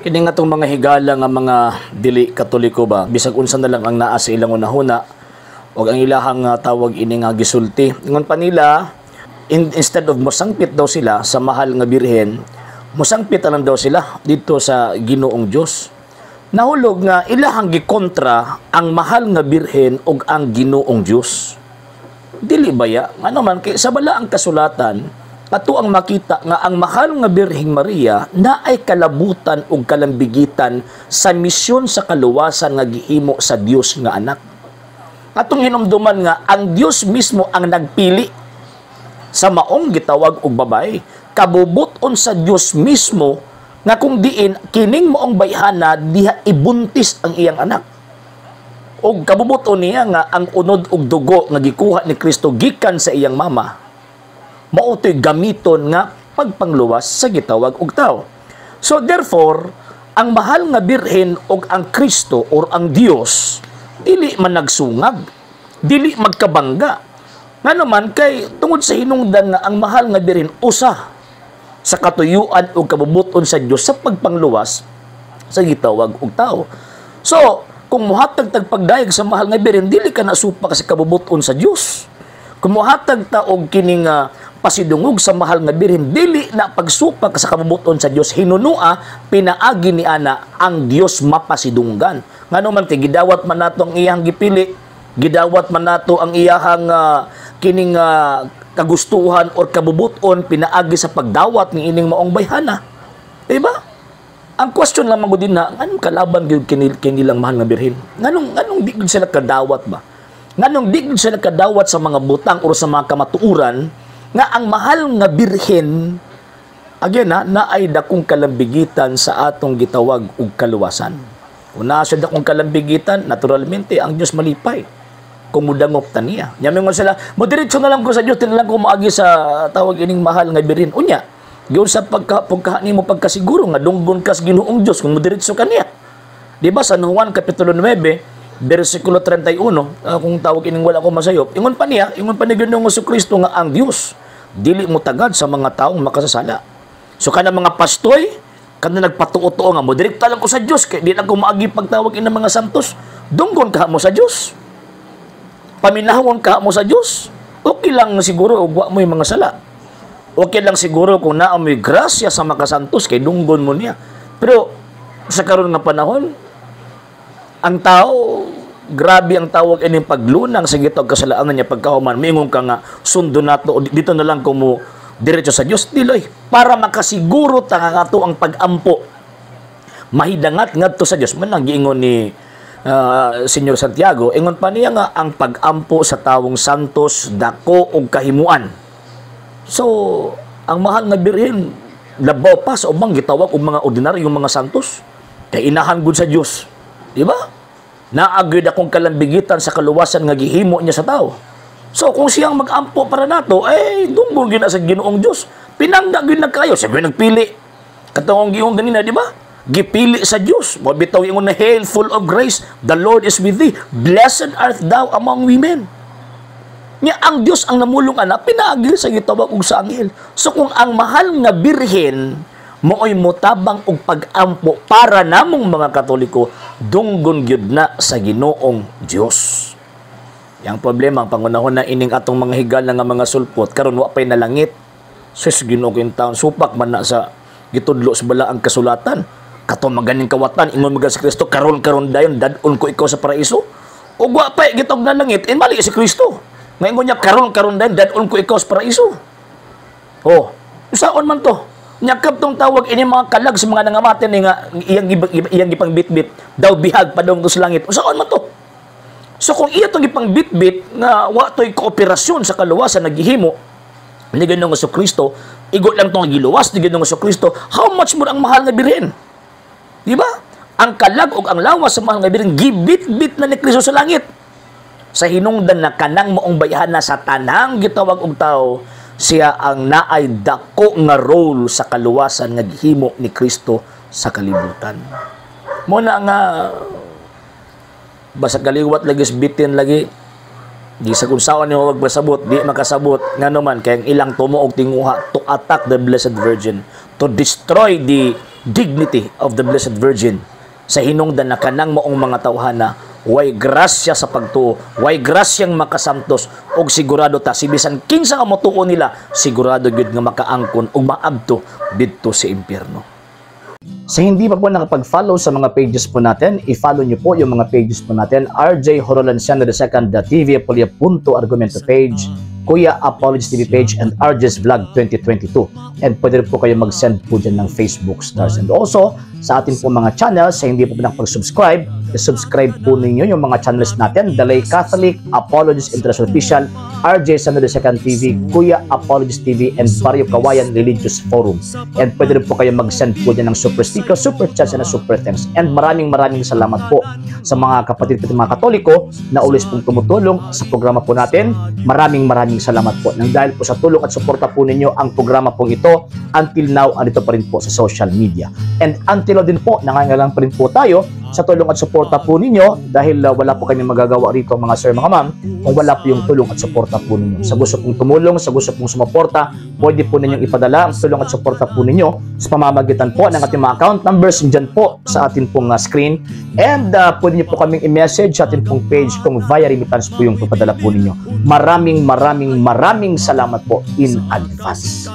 Kini nga tong mga higala nga mga dili Katoliko ba, bisag unsa na lang ang naa sa ilang hunahuna o ang ilahang tawag ini nga gisulti. Ingon pa nila, instead of mosangpit daw sila sa mahal nga Birhen, mosangpit na lang daw sila dito sa Ginoong Dios. Nahulog nga ilahang gikontra ang mahal nga Birhen ug ang Ginoong Dios. Dili baya? Ano man kay sa balaang kasulatan ato ang makita nga ang mahal nga Birheng Maria na ay kalabutan ug kalambigitan sa misyon sa kaluwasan nga gihimo sa Dios nga Anak. Atong hinumduman nga ang Dios mismo ang nagpili sa maong gitawag og babae. Kabubut-on sa Dios mismo nga kung diin kining maong bayhana diha ibuntis ang iyang anak. Og kabubuton niya nga ang unod og dugo nga gikuha ni Kristo gikan sa iyang mama mao to'y gamiton nga pagpangluwas sa gitawag og tao. So therefore, ang mahal nga Birhen og ang Kristo or ang Dios dili man nagsungag, dili magkabangga. Ngano man kay tungod sa hinungdan nga ang mahal nga Birhen usa sa katuyuan ug kabubuton sa Dios sa pagpangluwas sa gitawag og tao. So, kung muhatag tag pagdayeg sa mahal nga Birhen, dili ka na supak sa kabubuton sa Dios. Kung muhatag ta og kining pasidungog sa mahal nga Birhen, dili na pagsupak sa kabubuton sa Dios. Hinunua, pinaagi ni ana ang Dios mapasidunggan. Ngano man kay gidawat man nato ang iyang gipili, gidawat man nato ang iyahang kining kagustuhan or kabubuton pinaagi sa pagdawat ni ining maong bayhana. Diba? Ang question lang man din na, anong kalaban gyud kinilang mahal nga Birhen? Nganong di gyud sila kadawat ba? Nganong di gyud sila kadawat sa mga butang or sa mga kamatuoran nga ang mahal nga Birhen, again ha, naay dakong kalambigitan sa atong gitawag og kaluwasan? Kung naa siya dakong kalambigitan, naturalmente ang Dios malipay kung mudangop ta niya. Nya mingon sila, "Mo diretso na lang ko sa Dios, na lang ko moagi sa tawag ining mahal nga Birhen." Unya, giun sa pagka nimo pagkasiguro nga dunggon ka sa Ginoong Dios kung mo diretso ka niya? Di ba San Juan kapitulo 9 bersikulo 31, kung tawag ining wala ko masayop, ingon pa niya, ingon pa ni Ginoong Kristo nga ang Dios dili mo tagad sa mga taong makasasala. So kana mga pastoy, kana nagpatuo-tuo nga mo direkta lang ko sa Dios kay di lang ko maagi pagtawag ina mga santos, dunggon ka mo sa Dios? Paminahon ka mo sa Dios? Okay lang siguro og wa mo'y mga sala. Okay lang siguro kung naa mo'y grasya sa makasantos kay dunggon mo niya. Pero sa karon nga panahon, ang tao grabe ang tawag ining paglunang sa gitawag kasalanan niya. Pagkahuman mingon ka nga sundo nato, dito na lang ko mo diretso sa Dios, diloy, para makasiguro ta nga ato ang pag-ampo mahidangat ngadto sa Dios. Man ang giingon ni Senyor Santiago, ingon pa niya nga ang pag-ampo sa tawong santos dako og kahimuan. So ang mahal nga Birhen labaw pa sa ubang gitawag og mga ordinaryong mga santos kay inahan gud sa Dios, di ba? Naa gyud akong kalambigitan sa kaluwasan nga gihimo niya sa tao. So kung siyang mag-ampo para nato, eh dunggon gyud na sa Ginoong Dios. Pinangga gyud na kayo, siya gyud nagpili. Katong giingon ganina, di ba? Gipili sa Dios. Mo bitaw ingon na, "Hail, full of grace, the Lord is with thee. Blessed art thou among women." Nya ang Dios ang namulong ana pinaagi sa gitawag og sa anghel. So kung ang mahal nga Birhen mooy motabang og pag-ampo para namong mga Katoliko, dunggon gyud na sa Ginoong Dios. Yang problema, ang pangunahon na ining atong mga higala nga mga sulpot karon wa pay nalangit. Sus, Ginoo ko taon, supak man na sa gitudlo sa balaang kasulatan. Kato maganing kawatan, ingon mga si Kristo, "Karon karon dayon dad-on ko ikaw sa paraiso." Ug wa pay gitog na langit, eh mali si Kristo. Ngayon niya, "Karon karon dayon dad-on ko ikaw sa paraiso." Oh, saon man to? Nyakap tong tawag ini mga kalag sa mga nangamati ni nga iyang gipang bitbit daw bihag padong to sa langit. Saon man to? So kung iya tong gipang bitbit nga wa to'y kooperasyon sa kaluwasan naghihimo ni Ginoong Kristo, igo lang tong giluwas ni Ginoong Kristo, how much more ang mahal nga Birhen? Di ba? Ang kalag ug ang lawas sa mahal nga Birhen gibit-bit na ni Kristo sa langit. Sa hinungdan na kanang maong bayhana sa tanang gitawag og tao, siya ang naay dako nga role sa kaluwasan nga gihimo ni Kristo sa kalibutan. Mo na nga basta kaliwat lagi sa bitin lagi di sa kung saan ni wag masabot, di makasabot. Ngano man kay ang ilang tumo og tinguha to attack the Blessed Virgin, to destroy the dignity of the Blessed Virgin sa hinungdan na kanang maong mga tawhana way grasya sa pagtuo, way grasyang makasamtos, og sigurado ta si bisan kinsa nga motuo nila, sigurado gyud nga makaangkon ug maabto didto sa impyerno. Sa hindi pa po nakapag-follow sa mga pages po natin, i-follow niyo po yung mga pages po natin: RJ Horolanciano II, TV Apolia Punto Argumento page, Kuya Apologies TV page, and RJ's Vlog 2022. And pwede rin po kayo mag-send po dyan ng Facebook stars. And also, sa atin po mga channels, sa hindi po po nakapag-subscribe, i-subscribe po ninyo yung mga channels natin: The Lay Catholic, Apologies International Official, RJ Sano II TV, Kuya Apologies TV, and Barrio Kawayan Religious Forum. And pwede rin po kayo mag-send po dyan ng super sticker, super chats, and super thanks. And maraming maraming salamat po sa mga kapatid po, mga Katoliko na always pong tumutulong sa programa po natin. Maraming maraming salamat po. Nang dahil po sa tulong at suporta po ninyo, ang programa pong ito until now andito pa rin po sa social media. And until now din po, nangangailangan pa rin po tayo sa tulong at suporta po ninyo dahil wala po kami magagawa rito, mga sir, mga ma'am, kung wala po yung tulong at suporta po ninyo. Sa gusto pong tumulong, sa gusto pong sumuporta, pwede po ninyong ipadala ang tulong at suporta po ninyo sa pamamagitan po ng ating mga account numbers dyan po sa atin pong screen. And pwede niyo po kaming i-message sa atin pong page kung via remittance po yung papadala po ninyo. Maraming maraming maraming salamat po in advance.